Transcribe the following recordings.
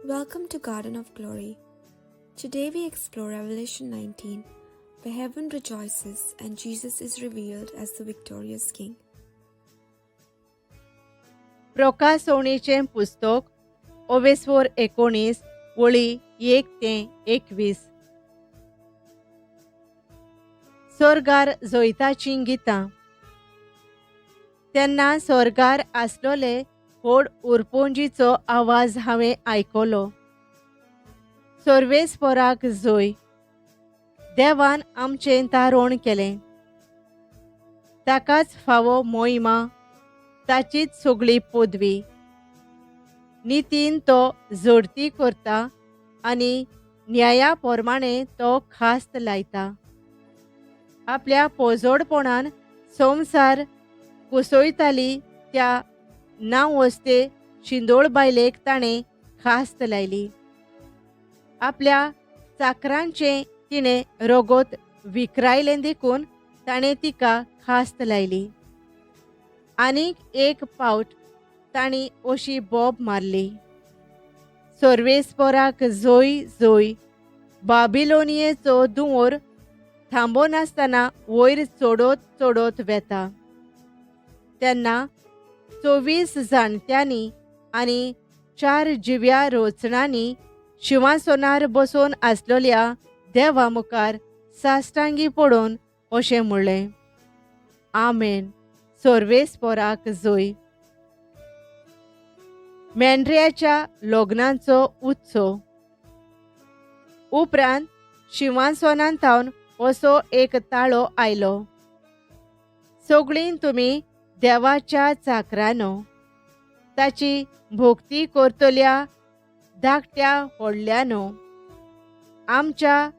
Welcome to Garden of Glory. Today we explore Revelation 19, where heaven rejoices and Jesus is revealed as the victorious King. प्रकाशवणीचें पुस्तक ओवेस्वर 19 वळी 1 ते 21. सोर्गार जैताचीं गितां. तेन्ना सोर्गार आसलोले व्हड उरपोंजीचो आवाज हांवें आयकलो. सर्वेस्पराक जय, देवान आमचें तारण केलें, ताकाच फावो मोहिमा, ताचीच सगळी पदवी. नितीन तो जोडती करता आनी न्याया प्रमाणे तो खास्त लायता. आपल्या पोजोडपणान संवसार कुसयताली त्या नांव वस्ते शिंदोळ बायलेक ताणें खास्त लायली. आपल्या चाकरांचें तिणें रगत विकरायलें देखून ताणें तिका खास्त लायली. आनीक एक पावट तांणी अशी बोब मारली, सर्वेस्पराक जय जय, बाबिलोनियेचो दुंवर थांबोनासतना वयर चडत चडत वेता. तेन्ना 24 जाणट्यांनी आनी 4 जिव्या रोचणांनी शिंवासनार बसून आसलोल्या देवा मुखार साश्टांगी पडून अशें म्हणलें, आमेन, सर्वेस्पराक जय. मेंढऱ्याच्या लग्नाचो उत्सव. उपरांत शिंवासनांत थावन असो एक ताळो आयलो, सगळीं तुमी देवाच्या चाकरानो, ताची भक्ती करतल्या धाकट्या व्हडल्यानो, आमच्या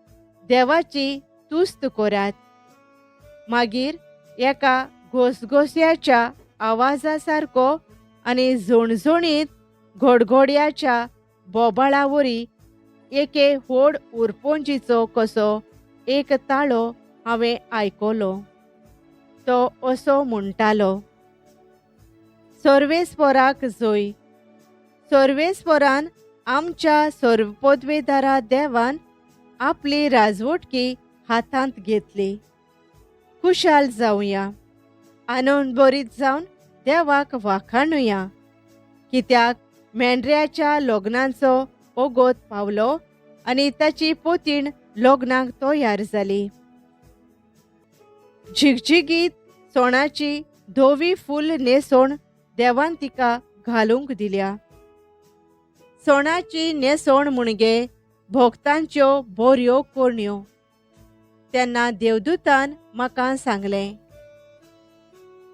देवाची तुस्त करात. मागीर एका घोसघोस्याच्या आवाजा सारको आनी झणझणीत घोडघोड्याच्या बोबाळा वरी एके व्हड उरपोंजीचो कसो एक ताळो हांवें आयकलो. तो असो म्हणटालो, सर्वेस्पराक जय, सर्वेस्परान आमच्या सर्वपदवेदारा देवान आपली राजवटकी हातांत घेतली. खुशाल जावया, आनंद बरीत जावन देवाक वाखाणुया, कित्याक मेंढऱ्याच्या लग्नाचो ओगोत पावलो आनी ताची पोतीण लग्नाक तयार जाली. झिगझिगीत सोणाची धवी फूल न्हेसवण देवान तिका घालूंक दिल्या. सोणाची न्हेसवण म्हणगे भोक्तांच्यो बऱ्यो करण्यो. तेन्ना देवदूतान म्हाका सांगलें,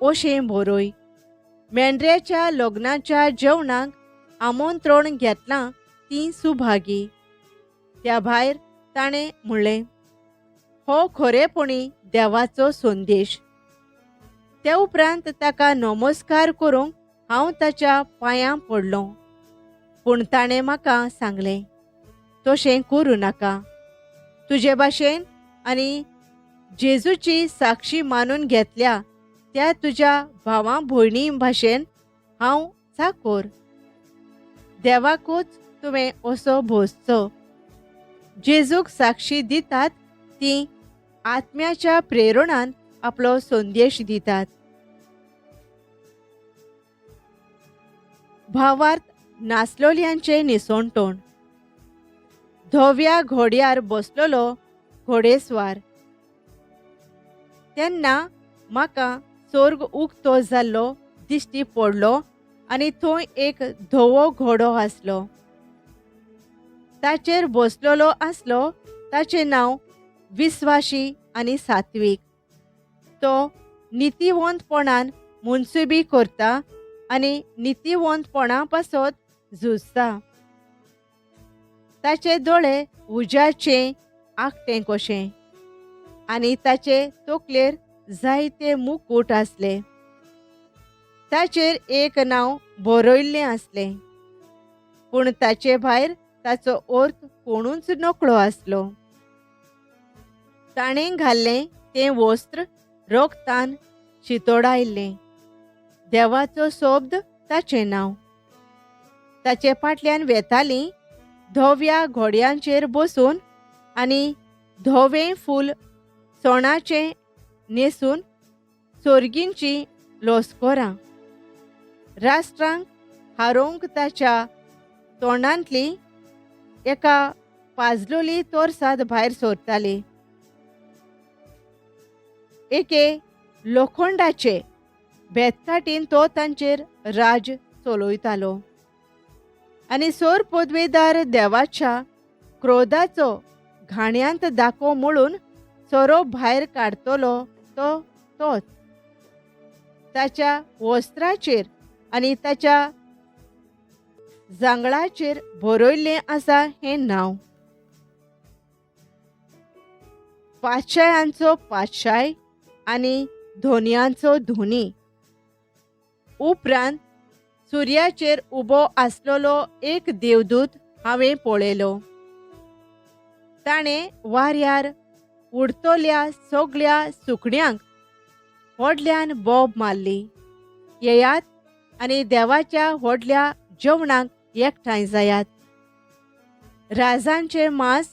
अशें बरय, मेंढऱ्याच्या लग्नाच्या जेवणाक आमंत्रण घेतलां तीं सुभागी. त्या भायर ताणें म्हणलें, हो खरेपणी देवाचो संदेश. त्या उपरांत ताका नमस्कार करूंक हांव ताच्या पांयां पडलो, पूण ताणें म्हाका सांगलें, तशें करूं नाका, तुजे भाशेन आनी जेजूची साक्षी मानून घेतल्या त्या तुज्या भावां भयणी भाशेन हांव चाकोर. देवाकूच तुवें असो भोसचो. जेजूक साक्षी दितात ती आत्म्याच्या प्रेरणान आपलो संदेश दितात. भावार्थ नासलोल्यांचें निसणटण. धव्या घोड्यार बसलोलो घोडेस्वार. तेन्ना म्हाका स्वर्ग उक्तो जाल्लो दिश्टी पडलो आनी थंय एक धवो घोडो आसलो. ताचेर बसलोलो आसलो ताचें नांव विस्वाशी आनी सात्वीक. तो नितीवंतपणान मनसुबी करता आनी नितीवंतपणा पासत झुजता. ताचे दोळे उज्याचे आकटें कशें आनी ताचे तकलेर जायते मुकूट आसले. ताचेर एक नांव बरयल्लें आसलें, पूण ताचे भायर ताचो अर्थ कोणूच नकळो आसलो. ताणें घाल्लें तें वस्त्र रगतान शितोडायल्लें. देवाचो शब्द ताचें नांव. ताचे फाटल्यान वेतालीं धव्या घोड्यांचेर बसून आनी धवें फूल सोणाचें न्हेसून सोर्गींची लस्करां राष्ट्रांक हारोवंक ताच्या तोंडांतली एका पाजलोली तोरसाद भायर सरताली. एके लोखंडाचे बेतकाटीन तो तांचेर राज चलयतालो आनी सोर पदवेदार देवाच्या क्रोधाचो घाण्यांत दाखो म्हणून सोरो भायर काडटलो तो तोच. ताच्या वस्त्राचेर आनी ताच्या जांगळाचेर बरयल्लें आसा हें नांव, पातशायांचो पातशाय आनी धोनयांचो धोनी. उपरांत सुर्याचेर उबो आसलेलो एक देवदूत हांवें पळयलो. ताणें वाऱ्यार उडतल्या सगळ्या सुकण्यांक व्हडल्यान बोब मारली, येयात आनी देवाच्या व्हडल्या जेवणाक एकठांय जायात. राजांचें मांस,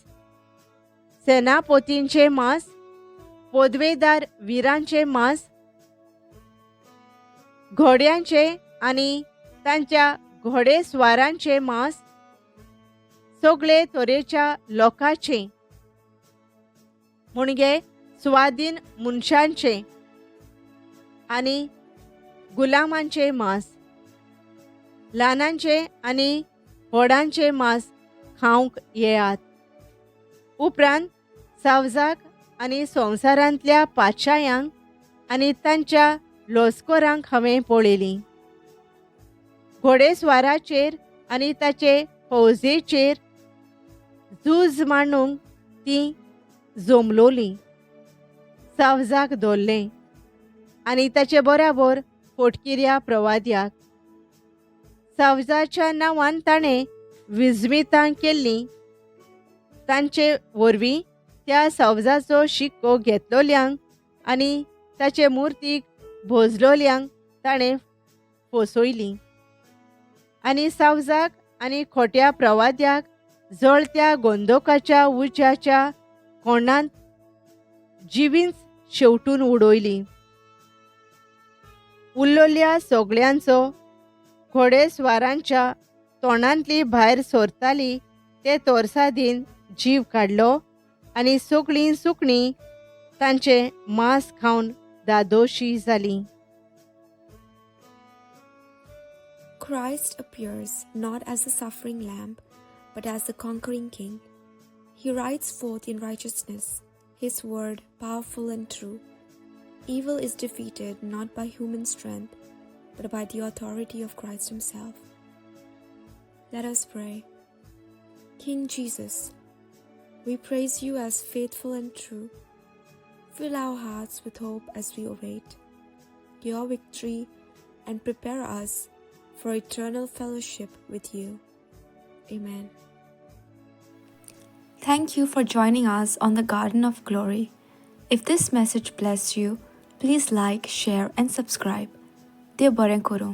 सेनापतींचें मांस, पदवेदार विरांचें मांस, घोड्यांचें आनी तांच्या घोडेस्वारांचें मांस, सगळे तरेच्या लोकांचें म्हणजे स्वाधीन मनशांचें आनी गुलामांचें मांस, ल्हानांचें आनी व्हडांचें मांस खावंक येयात. उपरांत सावजाक आनी संवसारांतल्या पातशायांक आनी तांच्या लस्करांक हांवें पळयलीं. घोडेस्वाराचेर आनी ताचे फौजेचेर झूज मांडूंक तीं जमलोलीं. सावजाक धरलें आनी ताचे बराबर फोटकिऱ्या प्रवाद्याक. सावजाच्या नांवान ताणें विजमितां केल्लीं. तांचे वरवीं त्या सावजाचो शिक्को घेतलोल्यांक आनी ताचे मुर्तीक भोजलोल्यांक ताणें फसयलीं आनी सावजाक आनी खोट्या प्रवाद्याक जळत्या गोंदोकाच्या उज्याच्या कोणांत जिवींच शेवटून उडयलीं. उरलेल्या सगळ्यांचो घोडेस्वारांच्या तोंडांतली भायर सरताली ते तोरसादीन जीव काडलो आनी सगळीं सुकणीं तांचें मांस खावन दादोशी जालीं. Christ appears not as the suffering lamb, but as the conquering king. He rides forth in righteousness, his word powerful and true. Evil is defeated not by human strength, but by the authority of Christ himself. Let us pray. King Jesus, we praise you as faithful and true. Fill our hearts with hope as we await your victory and prepare us for eternal fellowship with you. Amen. Thank you for joining us on the Garden of Glory. If this message blessed you, please like, share, and subscribe. देव बरें करूं.